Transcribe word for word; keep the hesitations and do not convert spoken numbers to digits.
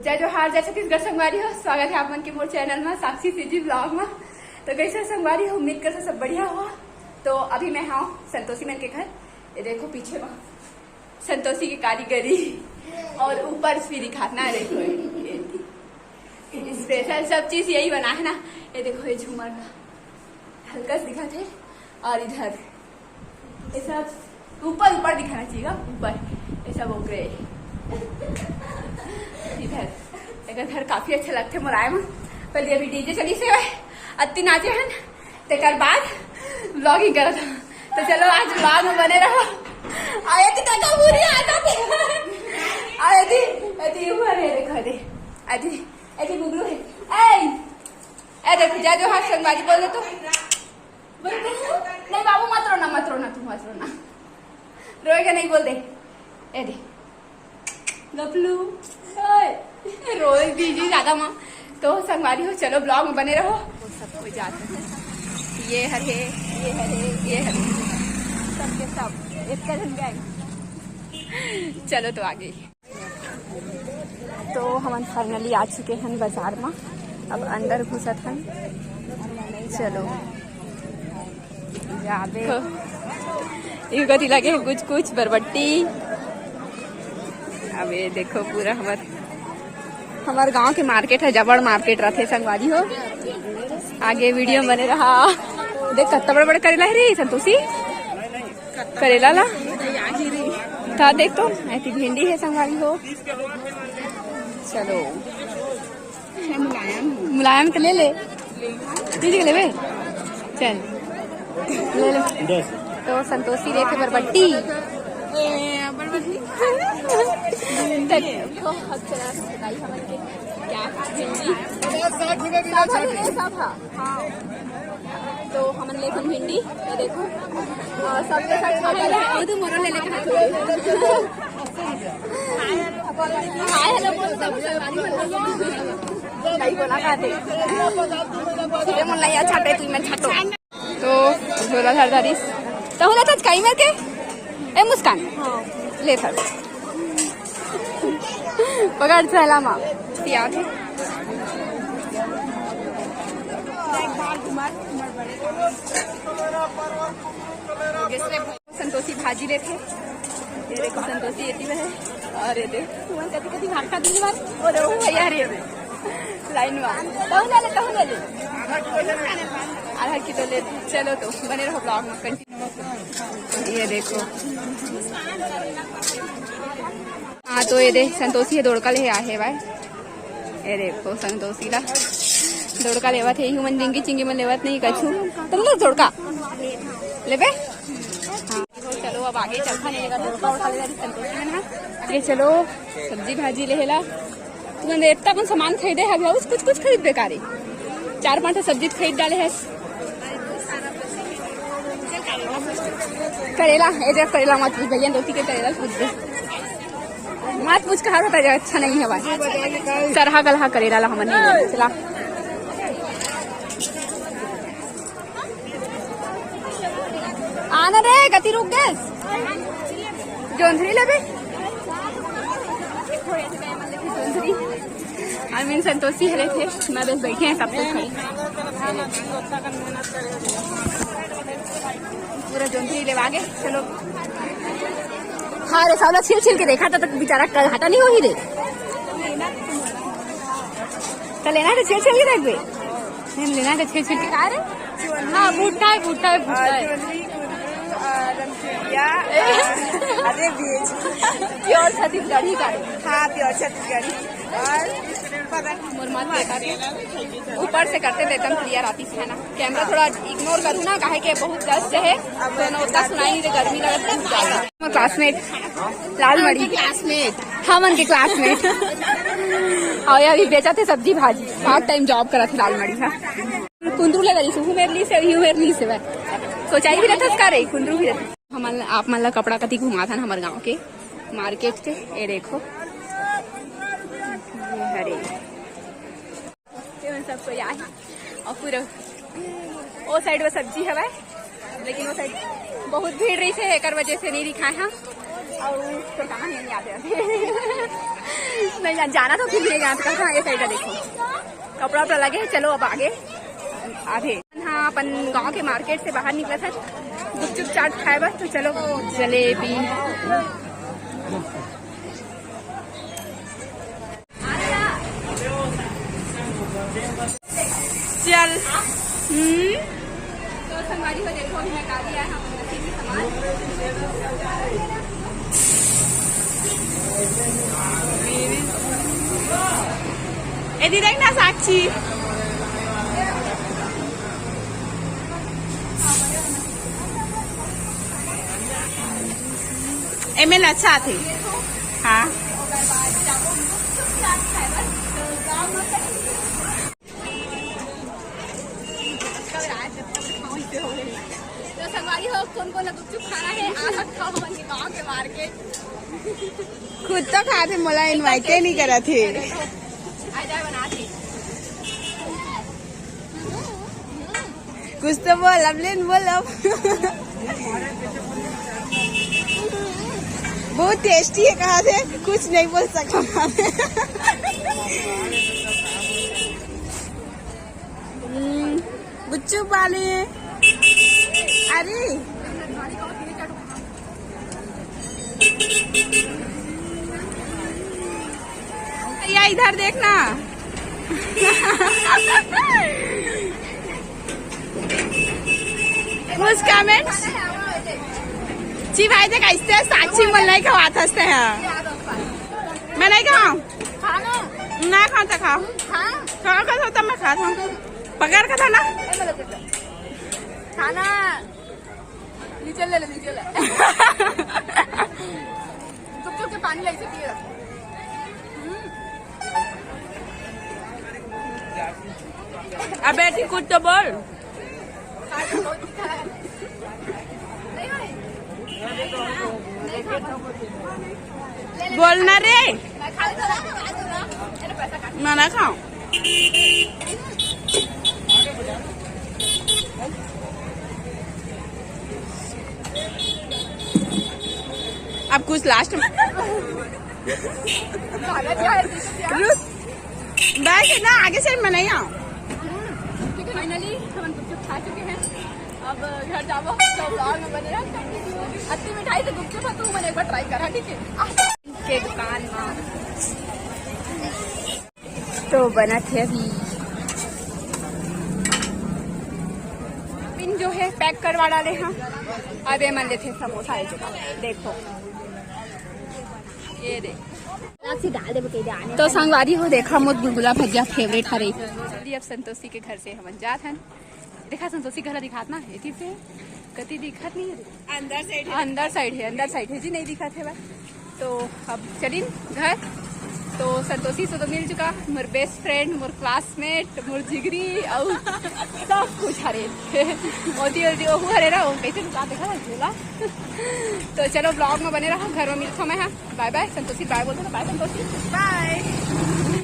जय जोहार, जय छत्तीसगढ़ संगवारी हो, स्वागत है आप मन के मोर चैनल में साक्षी सीजी ब्लॉग में। तो कैसे संगवारी हो, उम्मीद करथों सब बढ़िया हो। तो अभी मैं हूँ संतोषी मन के घर। ये देखो पीछे में संतोषी की कारीगरी और ऊपर भी दिखाना है। देखो ये, ये स्पेशल सब चीज यही बना है ना। ये देखो ये झूमर का हल्का सा दिखा थे और इधर ये सब ऊपर ऊपर दिखाना चाहिए, ऊपर ये सब ओकरे। इधर एकर घर काफी अच्छा लगथे मोर आए में। पहले अभी डीजे चली से अति नाचे हन, तेकर बाद ब्लॉगिंग करत हन। तो चलो आज ब्लॉग में बने रहो। आए थी काका पूरी आ जाती। आए थी, अति ऊपर है, देखो दे। अति, अति बुगलू है। ए, ए देखो, जय जोहार संगवारी बोल दे तो। बोल दे। नहीं बाबू, मत रोना, मत रोना, तू मत रोना। रोएगा नहीं, बोल दे। ए दे। गपलू। ओए, रोए दीजिए ज्यादा माँ। तो संगवारी हो, चलो ब्लॉग में बने रहो। वो सब कोई जाते हैं। ये हर है, ये हर है, ये हर है। सबके सब, एक का झन गैंग। चलो तो आगे। तो हमन फाइनली आ चुके हन बाजार में, अब अंदर घुसत हन। चलो जाबे। इहू कति लगे हे कुछ कुछ बरबट्टी। अब ये देखो पूरा हमर, हमर गांव के मार्केट है, जबड़ मार्केट रथे संगवारी हो। आगे वीडियो में बने रहा। देख कत्ता बड़ बड़ करेला है रे संतोषी। करेला ला। था देख तो, ऐसी भिंडी है संगवारी हो। चलो। मुलायम। मुलायम के ले ले। दीदी के लेबे? चल। ले ले। तो संतोषी लेके बरबट्टी। ए, बरबट्टी। देखो, अब चला बताइए हमन के क्या भिंडी। साठ रुपए किलो, साठ रुपए। हाँ। तो हमन लेथन भिंडी, ये देखो। और सबके साथ खाए ला, वो तो मोरो ले लेके हाथ में। हाय, हेलो, बोल, सब संगवारी मन। नहीं बोला का दे। ये मन नहीं अच्छा पे, तू मन छाटो। तो झोला धर धरिस। तहु ले थच काई मेर के? ए मुस्कान। हाँ। ले थच। पकड़ थैला मा। पिया थे। संतोषी भाजी लेथे। ये देखो संतोषी एती में है। और ये देख, तुमन कति कति भाग का दिन बार। और वो भैया रे। लाइन में। कहूँ ले ले, कहूँ ले ले। आधा किलो ले। चलो तो बने रहो ब्लॉग में, कंटिन्यू। ये देखो। हाँ, तो ये देख, संतोषी हे दोड़का ले आहे भाई। ये देखो, संतोषी ला दोड़का लेवत हे। ह्यूमन जिंगी चिंगी में लेवत नहीं कछु। तुम लोग दोड़का लेबे? हाँ। तो चलो, अब आगे चलता नहीं लेगा, दोड़का वोड़का लेगा, संतोषी मन हा। आगे चलो, सब्जी भाजी लेहेला। तुमन इतना अपन सामान खरीदे हवे, उस कुछ कुछ खरीद बेकारी। चार पांच ठो सब्जी खरीद डाले हस। करेला, ए देख करेला मत पूछ भैया, दोती के करेला पूछ दे। मत पूछ, कहा होता है, अच्छा नहीं है भाई। सरहा गलहा करेला ला हमन नहीं लेबे। चला। आना रे, कति रुक गए? जोंधरी लेबे? जोंधरी। I mean, संतोषी हरे थे, मैं बस बैठे हैं, सब कुछ खरीद। पूरा जोंधरी लेवा गए, चलो। हाँ रे, साला छिल छिल के देखा था, तो बेचारा कल हटा नहीं होही रे। तो लेना है तो छिल छिल के देखबे। नहीं लेना है तो छिल छिल के का रे? हाँ, भुट्टा है, भुट्टा है, भुट्टा है। ज्वेलरी, गुरु, आ, रमचुरिया, आ, अरे बीज। प्योर छत्तीसगढ़ी का है। हाँ, प्योर छत्तीसगढ़ी। और पता नहीं। मोर मात बेटा के ऊपर से करते तो एकदम क्लियर आती है ना। कैमरा थोड़ा इग्नोर करूँ ना, काहे के बहुत डस्ट है, तो ना उतना सुनाई नहीं दे, गर्मी लगत बहुत ज्यादा। क्लासमेट लाल मड़ी। क्लासमेट। हमन के क्लासमेट। और ये अभी बेचत हे सब्जी भाजी, पार्ट टाइम जॉब करत हे लाल मड़ी हा। कुंदरू ले रही हूँ, मेरे लिए से, यू मेरे लिए से भाई। सोचाई भी रहता का रे, कुंदरू भी रहता। हमन आप मन ला कपड़ा कति घुमाथन हमर गांव के मार्केट के। ये देखो, ये हरे। ये मन सब कोई आए और पूरा ओ साइड वो सब्जी हवय, लेकिन वो साइड बहुत भीड़ रही थे, एकर वजह से नहीं दिखाए हम। और तो कहाँ नहीं आते आते। नहीं जान, जाना तो फिर नहीं जाना, कहाँ ये साइड देखो, कपड़ा उपड़ा लगे है। चलो अब आगे, आगे। हाँ, अपन गांव के मार्केट से बाहर निकला था गुपचुप चाट खाए बस। तो चलो, जलेबी। चल। हम्म। तो संगवारी हो, देखो, अभी मैं गाड़ी आया हूँ, मशीन में सामान। ए दी, देख ना साक्षी। एमे अच्छा थे। हाँ। तो संगवारी हो, कौन कौन ला गुपचुप खाना है, आ सकता हो हमन के गाँव के मार्केट। खुद तो खाथे, मोला इनवाइटे नहीं करत हे। आ जाए, बना थे। कुछ तो बोल, अब लेन बोल अब। बहुत टेस्टी है, कहा थे कुछ नहीं बोल सकता। हम्म, गुपचुप वाले। अरे, या इधर देखना। कुछ कमेंट्स? जी भाई, देख, ऐसे साक्षी मन नहीं खवात हंसते हैं। मैं नहीं खाऊं। ना खाऊं तो खाऊं। खाऊं, खाऊं तो मैं खाऊं। पकड़ के था ना। खाना। नीचे ले ले, नीचे ले। चुप चुप के पानी लाई से पिए। अबे ठीक, कुछ तो बोल। बोलना रे। मैं ना खाऊं। अब कुछ लास्ट में। रुक। बस ना, आगे से मैं नहीं आऊँ। ठीक है, फाइनली हम गुपचुप खा चुके हैं। अब घर जाबो, तो ब्लॉग में बने रहो। अति मिठाई तो गुपचुप है, तू मैंने एक बार ट्राई करा, ठीक है? के दुकान में तो बनत हे अभी। पिन जो है पैक करवा डाले हैं। अब ये मन लेते समोसा है जो, देखो, ये दे। तो संगवारी हो, देखा, मोर गुलगुला भजिया फेवरेट हरे। चलिए, अब संतोषी के घर से हमन जात हन। देखा, संतोषी घर दिखात ना, एती से कति दिखत नहीं है। अंदर साइड है। अंदर साइड है, अंदर साइड है जी, नहीं दिखत है बस। तो अब चलिन घर। तो संतोषी से तो मिल चुका, मोर बेस्ट फ्रेंड, मोर क्लासमेट, मोर जिगरी, और सब कुछ हरे। ओती ओती ओहू हरे ना, वो कैसे लुका देखा था झोला। तो चलो, ब्लॉग में बने रहो, घर में मिलता मैं। हाँ, बाय बाय संतोषी, बाय बोल दो, बाय संतोषी, बाय।